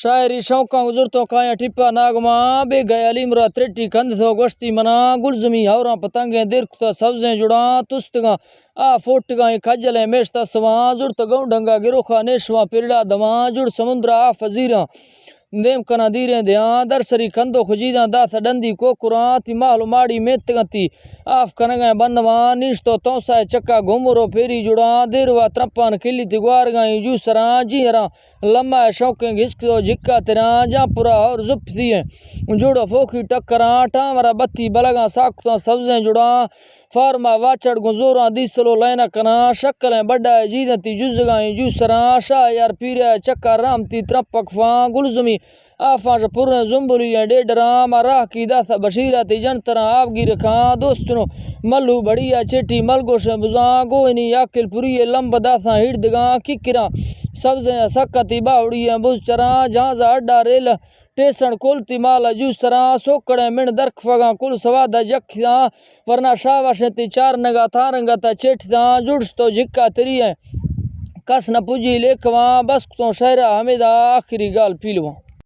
شاعری شوقاں گزرتوں کایاں ٹپا ناگماں، بے گئے علی مرا ترٹی کندتو گوشتی منا، گلزمی ہوراں پتنگیں دیر کتا سبزیں جڑاں، تستگاں آ فوٹگاں اے کھجلیں میشتا سواں، زڑت گوں ڈنگا گروخا نیشواں پرڑا دواں، جڑ سمندرا آ فزیراں دیم کناں دیریں دیاں، در سری کندو خجیداں داتا ڈندی کوکراں، تی ماہل و ماڑی میتگاں تی آف کنگیں بنواں، نیشتو تونسا چکا گھمرو پیری جڑاں، دیروا ترپان کلی تی گوارگاں جو سراں، جی ہراں لمہ ء شوقیں گھسک تو جھکا تراں، جاں پورا ہور زپتی ء جوڑ فوکی ٹکراں، ٹامرا بتی بلگاں ساکتاں سبزیں جڑاں، فارما واچڑ گوں زوراں دیسلو لائنا کناں، شکلیں بڈا ء جیداں تی جزگاں جو سراں، شاہ یار پیرا ء چکا رام تی ترپ کفاں، گلزمی آفاں ش پریں زمبلی ء ڈیڈراں، ما راہ کی داتا بشیرا تی جنتراں آبگیر کھاں، دوستنو ملو بڑی ء چیٹی ملگوشیں بزاں، گوہنی یاکل پوری ء لمب داتاں ہیڑدگاں، ککراں سبزیں ء سکاں تی باہوڑی ء بز چراں، جھانزا اڈا ریل ٹیسن کل تی مال ء جو سراں، سوکڑیں من درکفگاں کل سواد ء جکھتاں، ورنا شاواشیں تی چار نگا تھارنگا تا چیٹتاں، جڑشتو جھکا تری ء کس نہ پجی لیکواں، بس کتوں شہرا ہمیدا آخری گال پیلواں۔